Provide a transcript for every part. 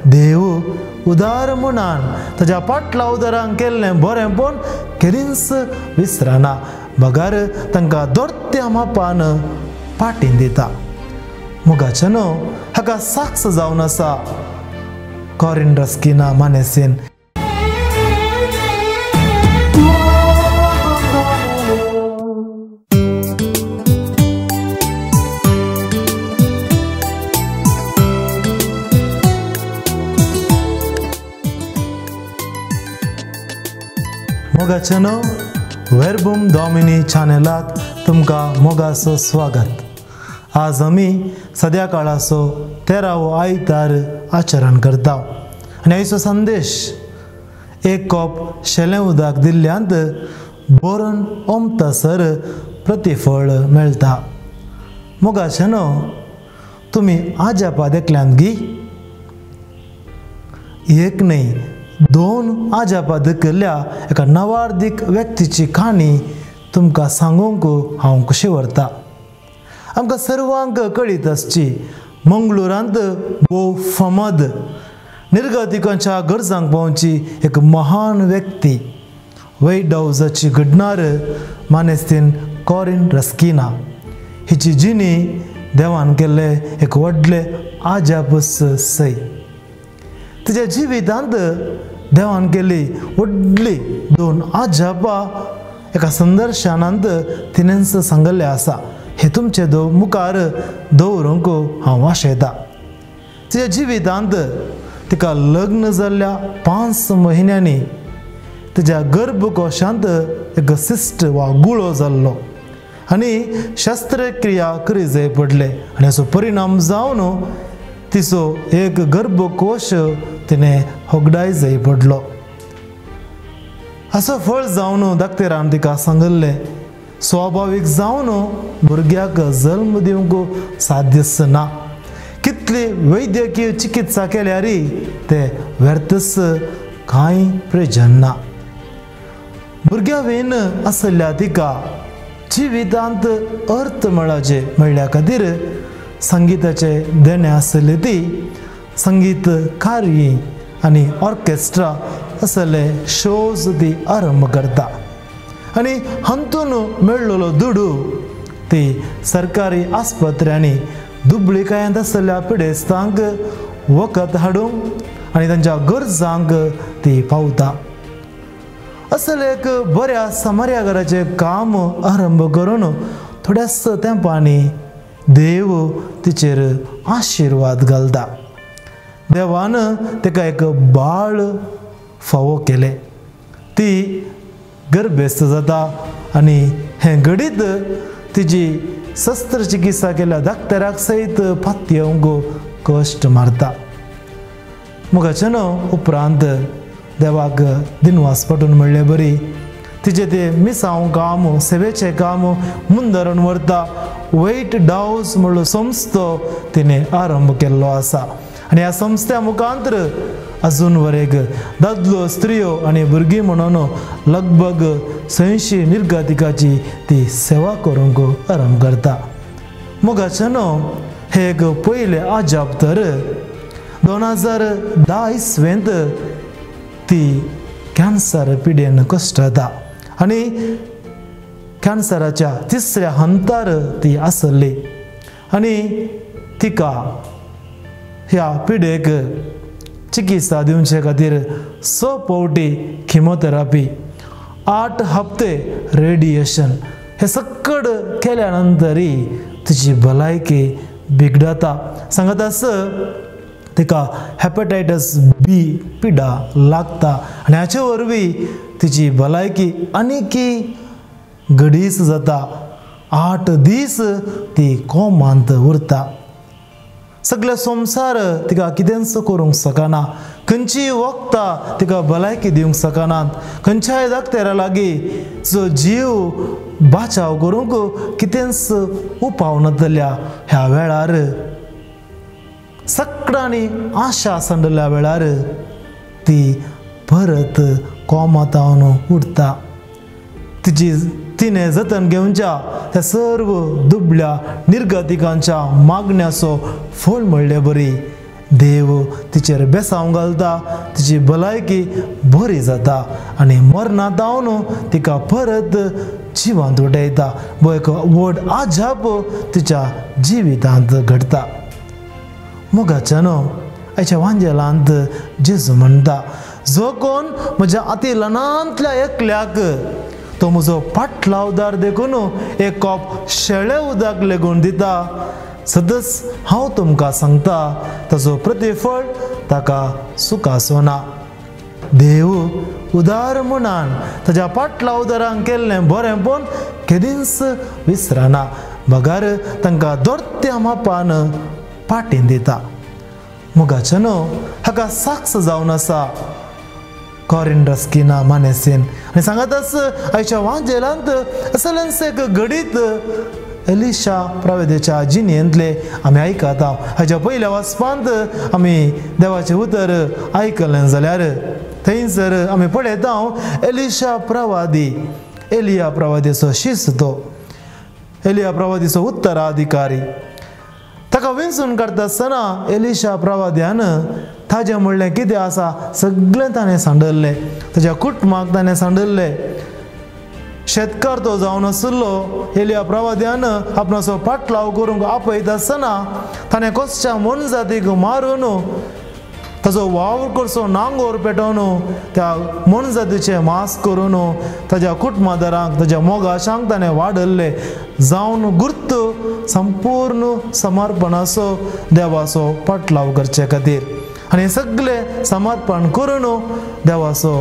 देव उदार म्हणान ताज्या पाटला उदारांक केल्लें बरेंपण केन्नाच विसरना, बगर तांकां दोर्त्या मापान पाटीन दिता। मोगाचें न्हू हाका साक्ष जावन आसा कॉरिन रस्किन्हा मानेसीन। मोगाचें न्हू वेर्बुम डॉमिनी चॅनलाक तुमकां मोगाचो स्वागत। आज आमी सद्या काळाचो 13वो आयतार आचरण करता आनी आयचो संदेश एक कप शेलें उदक दिल्ल्यांत बरोवन ओमतासर प्रतिफळ मेळटा। मोगाचें न्हू तुमी आजापा देखल्यांत गी? एक न्हय दोन आजापा देखिल्ल्या एका नवार्दीक व्यक्तीची काणी तुमकां सांगूंक हांव खुशी व्हरता। आमकां सर्वांक कळीत आसची मंगळुरांत भोव फामाद निर्गतिकांच्या गरजांक पावची एक महान व्यक्ती वैट हावजाची घडणार मानेस्तीन कॉरिन रस्किन्हा हिची जिणी देवान केल्ले एक व्हडले आजापस सय। तिच्या जिवितांत देवान केली व्हडली दोन आजापा एका संदर्शनांत तिणेंच सांगल्लें आसा। हे तुमचे मुखार दवरूंक हांव आशेता। तिच्या जिवितांत तिका लग्न जाल्ल्या 5 म्हयन्यांनी तिच्या गर्भकोशांत एक सिस्ट वा गुळो जाल्लो आनी शस्त्रक्रिया करी जाय पडले आनी हाचो परिणाम जावन तिचो एक गर्भकोश तिणें होगडाय जाय पडलो। हाचो फळ जावन डॉक्टरान तिका सांगिल्लें स्वाभावीक जावन भुरग्याक जल्म दिवंक साध्यच ना, कितली वैद्यकीय चिकित्सा केल्यार ते व्यर्थच, कांय प्रयोजन ना। भुरग्या वेन आसल्या तिका जिवितांत अर्थ मेळाचे म्हणल्या खातीर संगीताचे देणें आसले ती संगीत कार्य आनी ऑर्केस्ट्रा असले शोज ती आरंभ करता आनी हातून मेळ्ळलो दुडू ती सरकारी आस्पत्र्यांनी दुबळिकायेंत आसल्या पिडेस्तांक वखद हाडूंक आनी तांच्या गरजांक ती पावता। असले एक बऱ्या समार्याघराचें काम आरंभ करून थोड्याच तेंपांनी देव तिचेर आशिर्वाद घालता। देवान तिका एक बाळ फावो केलें, ती गर्भेस्त जाता आनी हें घडीत तिजी शस्त्रचिकित्सा केल्या डॉक्टराक सयत पातयेवंक कश्ट मारता। मोगाचें न्हू उपरांत देवाक दिनवास पटून म्हणले बरी तिचें तें मिसांव काम सेवेचें काम मुंदरून व्हरता। वैट डावस म्हणलो संस्थो तिणें आरंभ केल्लो आसा आनी ह्या संस्थ्या मुखांतर अजून वरेक दादलो स्त्रियो आनी भुरगीं म्हणून लगभग 100 निर्गतिकाची ती सेवा करूंक आरंभ करता। मोगाचें न्हू हे एक पयलें आजाप तर 2010 इसवेंत ती कॅन्सर पिडेन कश्टता आनी कॅन्सराच्या तिसऱ्या हंतार ती आसली आनी तिका ह्या पिडेक चिकित्सा दिवचे खातीर 6 फावटी किमोथेरपी, 8 हप्ते रेडिएशन हे सकड केल्या नंतरय तिची भलायकी बिगडता। सांगत आस तिका हेपेटायटस बी पिडा लागता आनी हाचे वरवीं तिची भलायकी आनीकी गडीस जाता। 8 दीस ती कोमांत उरता। सगळे संवसार तिका कितेंच करूंक शकना, खंयचीय वखदां तिका भलायकी दिवंक शकनात, खंयच्याय डॉक्टरा लागीं जो जीव बाचाव करूंक कितेंच उपाव नातल्या ह्या वेळार सगळ्यांनी आशा सांडल्या वेळार ती परत कोमांत उरता। तिची तिणें जतन घेवच्या त्या सर्व दुबळ्या निर्गतिकांच्या मागण्याचो फळ म्हणले बरी देव तिचेर बेसांव घालता, तिची भलायकी बरी जाता आनी मरणा जावन तिका परत जिवांत उडयता. वो एक व्हड आजाप तिच्या जिवितांत घडटा. मोगाच्यानो आयच्या वांजेलांत जेजू म्हणटा, जो कोण म्हज्या अती ल्हानांतल्या एकल्याक तो म्हजो पाटलावदार देखून एक कॉप शेळे उदक लेगून दिता, सदस हांव तुमकां सांगता ताजो प्रतिफळ ताका सुखासो ना. देव उदार म्हणान ताज्या पाटलावदारांक केल्लें बरेंपण केदींच विसरना, बगार तांकां दोर्त्या मापान पाटीन दिता. मोगाच्यानो हाका साक्ष जावन आसा कॉरिन रस्किना मानेसीन आनी सांगातच आयच्या वांजेलांत असलेंच एक घडीत एलिशा प्रवेदेच्या जिणेंतले आमी आयकता. हाच्या पयल्या वाचपांत आमी देवाचें उतर आयकलें जाल्यार थंयसर आमी पळयता एलिशा प्रवादी, एलिया प्रवादीचो शिस, तो एलिया प्रवादीचो उत्तराधिकारी. ताका विंचून काडटा आसतना एलिशा प्रवाद्यान ताजें म्हणलें कितें आसा सगळें ताणें सांडल्लें, ताज्या कुटुंबाक ताणें सांडल्लें. शेतकार तो जावन आशिल्लो. एलिया प्रवाद्यान आपणाचो पाटलाव करूंक आपयता आसतना ताणें कसच्या मोनजातीक मारून ताजो वावर करचो नांगोर पेटोवन त्या मोनजातीचें मास करून ताज्या कुटुंबादारांक ताज्या मोगाशांक ताणें वाडयल्लें जावन गुर्त संपूर्ण समर्पणाचो देवाचो पाटलाव करचे खातीर आनी सगळें समर्पण करून देवाचो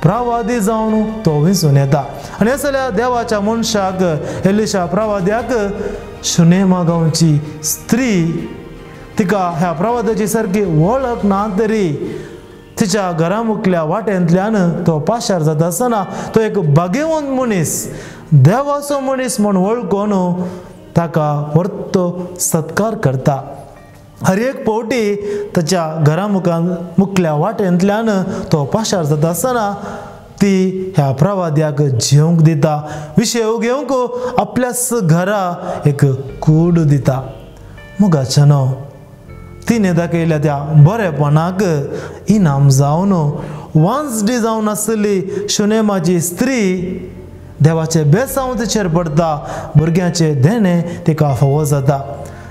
प्रवादी जावन तो विंचून येता. आनी असल्या देवाच्या मनशाक एलिशा प्रवाद्याक शुनेमा गांवची स्त्री तिका ह्या प्रवादाची सारकी वळख ना तरी तिच्या घरा मुखल्या वाटेंतल्यान तो पाशार जाता आसतना तो एक भाग्यवंत मनीस, देवाचो मनीस म्हूण वळखून ताका परतो सत्कार करता. हर एक फावटी ताच्या घरा मुखल्या वाटेंतल्यान तो पाशार जाता आसतना ती ह्या प्रवाद्याक जेवंक दिता, विशेव घेवंक आपल्याच घरा एक कूड दिता. मोगाच्यानो तिणें दाखयल्या त्या बरेपणाक इनाम जावन वांजडी जावन आसली शुनेमाची स्त्री देवाचें बेसांव तिचेर पडटा, भुरग्यांचें देणें तिका फावो जाता.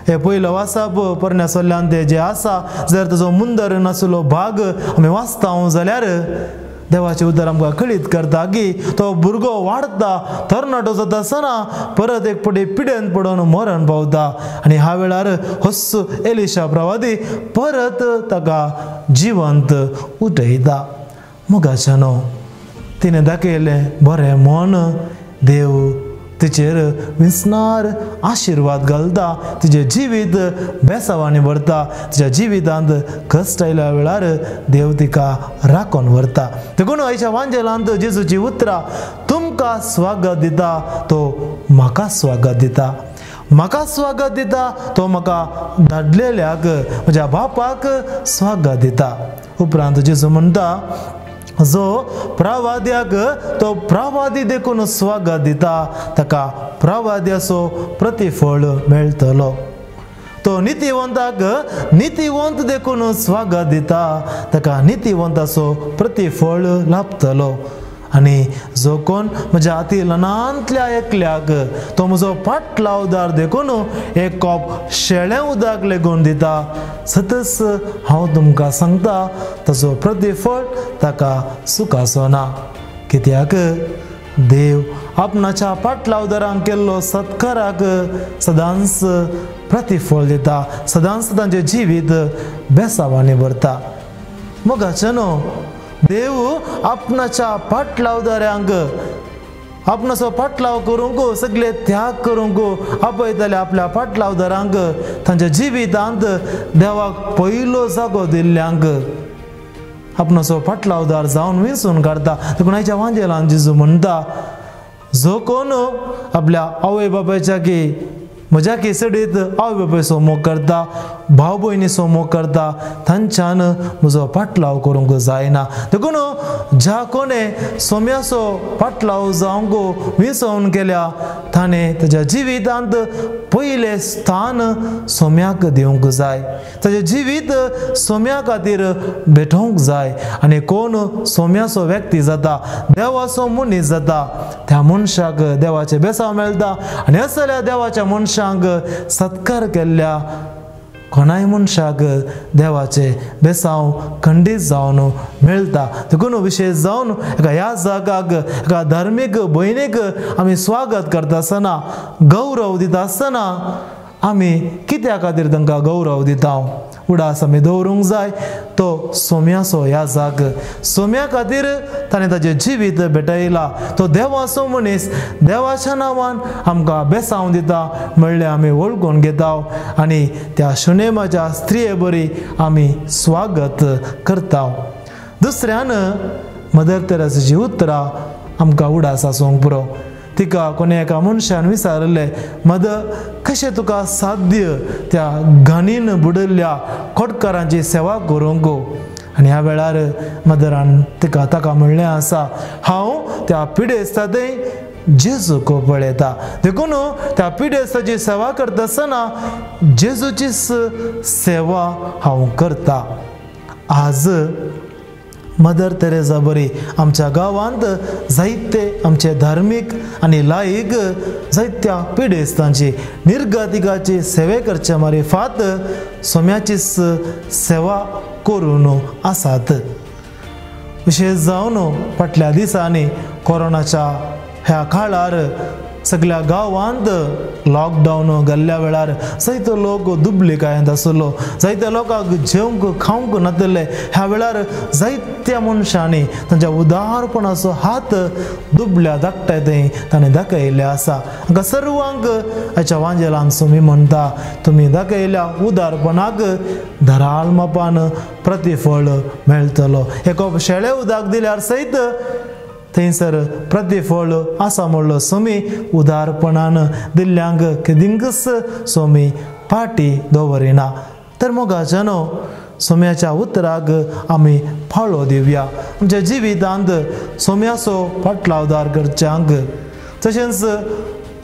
हे पयलो वाचप पोरण्या सोल्ल्यान तें जें आसा जर ताजो मुंदर नासलो भाग आमी वाचता जाल्यार देवाचें उतर आमकां कळीत करता की तो भुरगो वाडटा, तरणाटो जाता आसतना परत एक फावटी पिडेन पडून मरण पावता आनी ह्या वेळार होस एलिशा प्रवादी परत ताका जिवंत उठयता. मोगाच्यानो तिणें दाखयलें बरें मन, देव तिचेर विसनार आशिर्वाद घालता, तिजें जिवीत बेसावांनी भरता, तिच्या जिवितांत कश्ट आयल्या वेळार देव तिका राखून व्हरता. देखून आयच्या वांजेलांत जेजूची उतरां तुमकां स्वागत दिता तो म्हाका स्वागत दिता, म्हाका स्वागत दिता तो म्हाका धाडलेल्याक म्हज्या बापाक स्वागत दिता. उपरांत जेजू म्हणटा जो प्रवाद्याक तो प्रवादी देखून स्वागत दिता ताका प्रवाद्याचो प्रतिफळ मेळटलो, तो नितीवंताक नितीवंत देखून स्वागत दिता ताका नितीवंताचो प्रतिफळ लाभतलो. आनी जो कोण म्हज्या अती ल्हानांतल्या एकल्याक तो म्हजो पाटलावदार देखून एक कॉप शेळें उदक लेगून दिता, सतच हांव तुमकां सांगता ताजो प्रतिफळ ताका सुखाचो ना. कित्याक देव आपणाच्या पाटलावदारांक केल्लो सत्काराक सदांच प्रतिफळ दिता, सदांच तांचें जिवीत बेसावांनी भरता. मोगाच्यानो देव आपणाच्या पाटलावदारांक आपणाचो पाटलाव करूंक सगळे त्याग करूंक आपयताले आपल्या पाटलावदारांक तांच्या जिवितांत देवाक पयलो जागो दिल्ल्यांक आपणाचो पाटलावदार जावन विंचून काडटा. देखून आयच्या वांजेलान जेजू म्हणटा जो कोण आपल्या आवय बापायच्या की म्हज्या केसडीत आवय बापायचो मोग करता, भाव भयणीचो मोग करता, तांच्यान म्हजो पाटलाव करूंक जायना। देखून ज्या कोणे सोम्याचो पाटलाव जावंक विसवण केल्या ताणें ताज्या जिवितांत पयलें स्थान सोम्याक दिवंक जाय, ताजें जिवीत सोम्या खातीर भेटोवंक जाय। आनी कोण सोम्याचो व्यक्ती जाता, देवाचो मनीस जाता, त्या मनशाक देवाचें बेसांव मेळटा आनी असल्या देवाच्या मनशांक सत्कार केल्ल्या कोणाय मनशाक देवाचें बेसांव खंडीत जावन मेळटा। देखून विशेश जावन एका ह्या जागाक, एका धार्मीक भयणीक आमी स्वागत करता आसतना, गौरव दिता आसतना आमी कित्या खातीर तांकां गौरव दिता? उडास आमी दवरूंक जाय तो सोम्याचो ह्या जाग। सोम्या खातीर ताणें ताजें जिवीत भेटयलां। तो देवाचो मनीस, देवाच्या नांवान आमकां बेसांव दिता म्हणलें आमी वळखून घेता आनी त्या शुनेमाच्या स्त्रिये बरी आमी स्वागत करता। दुसऱ्यान मदर तेरेसाची उतरां आमकां उडास आसूंक पुरो। तिका कोणे एका मनशान विचारलें, मदर कशें तुका साध्य त्या घाणीन बुडिल्ल्या खोटकारांची सेवा करूंक? आनी ह्या वेळार मदरान तिका ताका म्हणलें आसा, हांव त्या पिडेस्ता थंय जेजूक पळयता, देखून त्या पिडेस्ताची सेवा करता आसतना जेजूचीच सेवा हांव करता। आज मदर तेरेसा बरी आमच्या गांवांत जायते आमचे धार्मीक आनी लायक जायत्या पिडेस्तांची निर्गतिकाची सेवे करचे मारिफात सोम्याचीच सेवा करून आसात। विशेश जावन फाटल्या दिसांनी कोरोनाच्या ह्या काळार सगळ्या गांवांत लॉकडावन घाल्ल्या वेळार जायतो लोक दुबलिकायेंत आसलो, जायत्या लोकांक जेवंक खावंक नातले। ह्या वेळार जायत्या मनशांनी तांच्या उदारपणाचो हात दुबल्या धाकट्या थंय ताणें दाखयल्लें आसा। हांकां सर्वांक हाच्या वांजेलान सुमी म्हणटा, तुमी दाखयल्या उदारपणाक धराल मापान प्रतिफळ मेळटलो। एक शेळे उदक दिल्यार सयत थंयसर प्रतिफळ आसा म्हणलो सोमी उदारपणान दिल्ल्यांक केदिंकच सोमी पाटी दवरिना। तर मोगाच्यानो सोम्याच्या उतराक आमी फाळो दिवया, आमच्या जिवितांत सोम्याचो फाटलावदार करच्यांक, तशेंच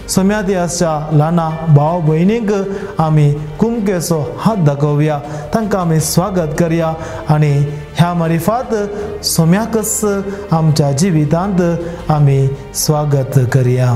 सोम्या आसच्या ल्हाना भाव भयणींक आमी कुमकेचो हात दाखोवया, तांकां आमी स्वागत करया आनी ह्या मारिफात सोम्याकच आमच्या जिवितांत आमी स्वागत करया।